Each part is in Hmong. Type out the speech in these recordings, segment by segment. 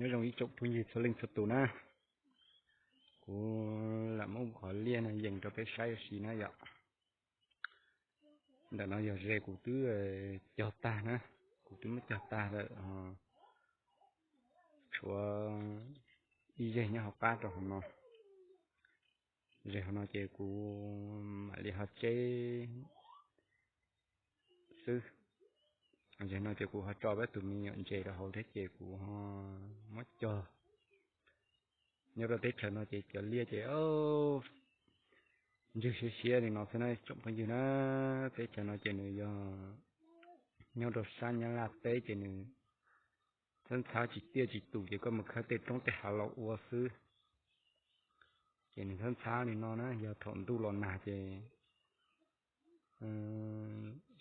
Nyob zoo ib tsoom phooj ywg txhua leej txhua tus na. Kuv lam muab qhov liaj no yees rau peb saib ua si na yom. Ntawm no yog ze kuv twb cog tag na, kuv twb muab cog tag lawm, tshuav ib zeg nyob hauv qab rau hauv no. Zeg hauv no ces kuv mam li ho tseb xwb. Zeg no ces kuv ho tso peb tus me nyuam ntses rau hauv thiab ces kuv ho muab cog. Nyob rau teb chaws no ces cov liaj ces ntswg siab siab li no xwb na tsoom phooj ywg na. Teb chaws no ces nws yog nyob rau sab Nyab Laj teb ces nws ntxhab ntxhab tsis tiaj tsis tus ces koj mus khawb tej roob tej hav los ua xwb. Ces nws ntxhab ntxhab li no na, yog thaum ntuj los nag ces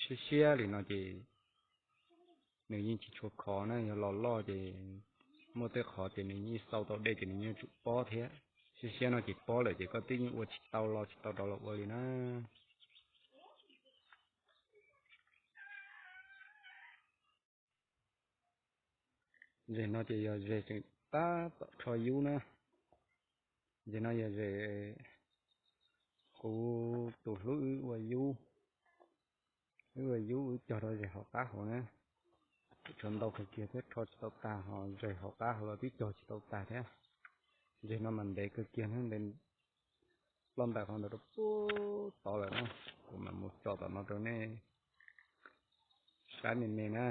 siab siab li no ces nws yeej tsis tshua khov na, yog los loj ces muaj tej qhov ces nws yeej xau tau dej ces nws yeej tsum pob thiab. Siab siab no ces pob lawm ces koj twb yeej ua tsis tau los tsis tau rov los ua li na. Zeg no ces yog zeg tseem tab tom rho yub na. Zeg no yog zeg kuv tus hlub wb ua yub, wb ua yub wb cog rau zeg hauv qab hauv na. Tshuav ntau kawg kiag thiab rho tsis tau tag, ho zeg hauv qab hauv los twb cog tsis tau tag thiab. Zeg no mas ntev kawg kiag, ntev ploj ntais qhov ntawd rau puag tod lawm na. Kuv mam mus tso tom no rau nej saib me me na.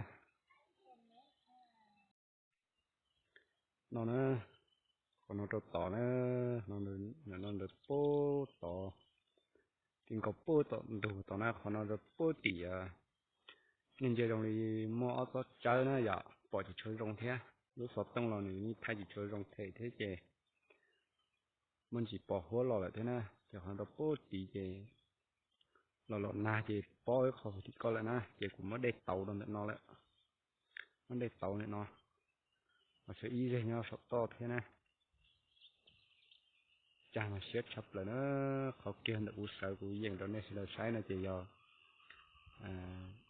No na, qhov no rau tod na, no ntawd puag tod, ti nkaus puag tom ntug tod na, qhov no rau puag tim. Nej ntsia zoo li muaj ob tsob tsawb na yom, pom tsis tshua zoo thiab. Lub xov tooj los nws yeej thaij tsis tshua zoo them thiab ces muaj ntsis pos huab los lawm thiab na. Ces qhov no rau puag tid ces los los nag ces pob ib qho tim ko lawm na, ces kuv muab dej tauv rau ntawm no lawm. Muab dej tauv ntawm no, ho tshuav ib zeg nyob saum toj thiab na. Tsag mas siab tshaj plaws na. Qhov kiag ntawm kuv sawv kuv yeem rau nej sawv daws saib no ces yog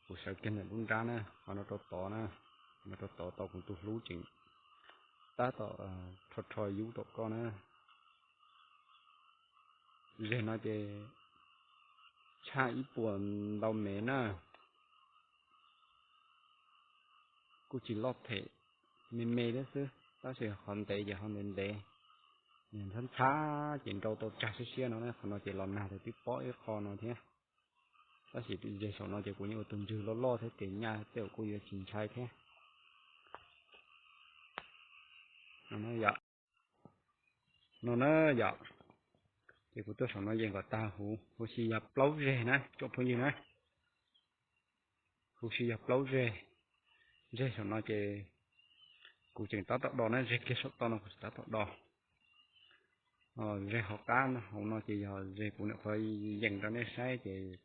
kuv sawv kiag ntawm lub nrab na, qhov no rau tod na, qhov no rau tod tau kuv tus hlub tseem tab tom rho rho yub tom koj na. Zeg no ces tshaj ib puas ntau mev na. Kuj tsis loj them, me me thiab xwb, tab sis qhov ntev ces ho ntev ntev, ntxhab ntxhab ces nrau tau tsag siab siab no na. Qhov no ces los nag ces twb pob ib qho no thiab. Tab sis zeg saum no ces kuv yeej ua tus ntswg loj loj thiab ces nyaj tej zaum kuj yuav tsis ntshai thiab. No na yom, ces kuv tuaj saum no yeem kom tag huv, huv si yog plaub zeg na tsoom phooj ywg na. Huv si yog plaub zeg. Zeg saum no ces kuv tseem tab tom do na, zeg kiag saum toj no kuv tseem tab tom do. Zeg hauv qab hauv no ces yog zeg kuv nyuam qhuav yeem rau nej saib ces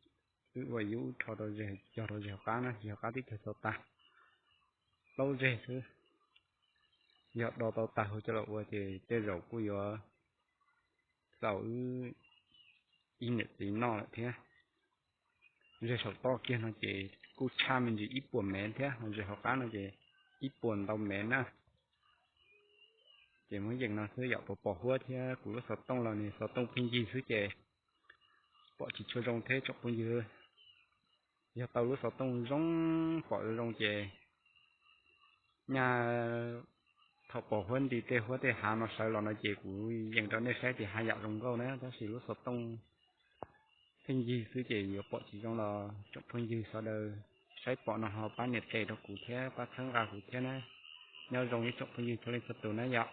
wb ua yub rho rau zeg, cog rau zeg hauv qab na, zeg hauv qab twb cog tau tag plaub zeg xwb. Yog do tau tag huv coj los ua ces tej zaum kuj yuav txaus wb ib niam txiv noj lawm thiab. Zeg saum toj kiag no ces kuj tshaj me ntsis ib puas mev thiab, zeg hauv qab no ces ib puas ntau mev na. Ces muab yeem no xwb yom, pos pos huab thiab kuv lub xov tooj los nws xov tooj pheej yig xwb ces pom tsis tshua zoo thiab tsoom phooj ywg. Yog tau lub xov tooj zoo, pom zoo ces nyaj thaum pos huab nti tej huab tej hav no sawv los no ces kuv yeem rau nej saib ces haj yam zoo nkauj na, tab sis lub xov tooj pheej yig xwb ces yuav pom tsis zoo los tsoom phooj ywg sawv daws saib pom no ho pab nias tes rau kuv thiab pab txhawb nqa kuv thiab na. Nyob zoo ib tsoom phooj ywg txhua leej txhua tus na yom.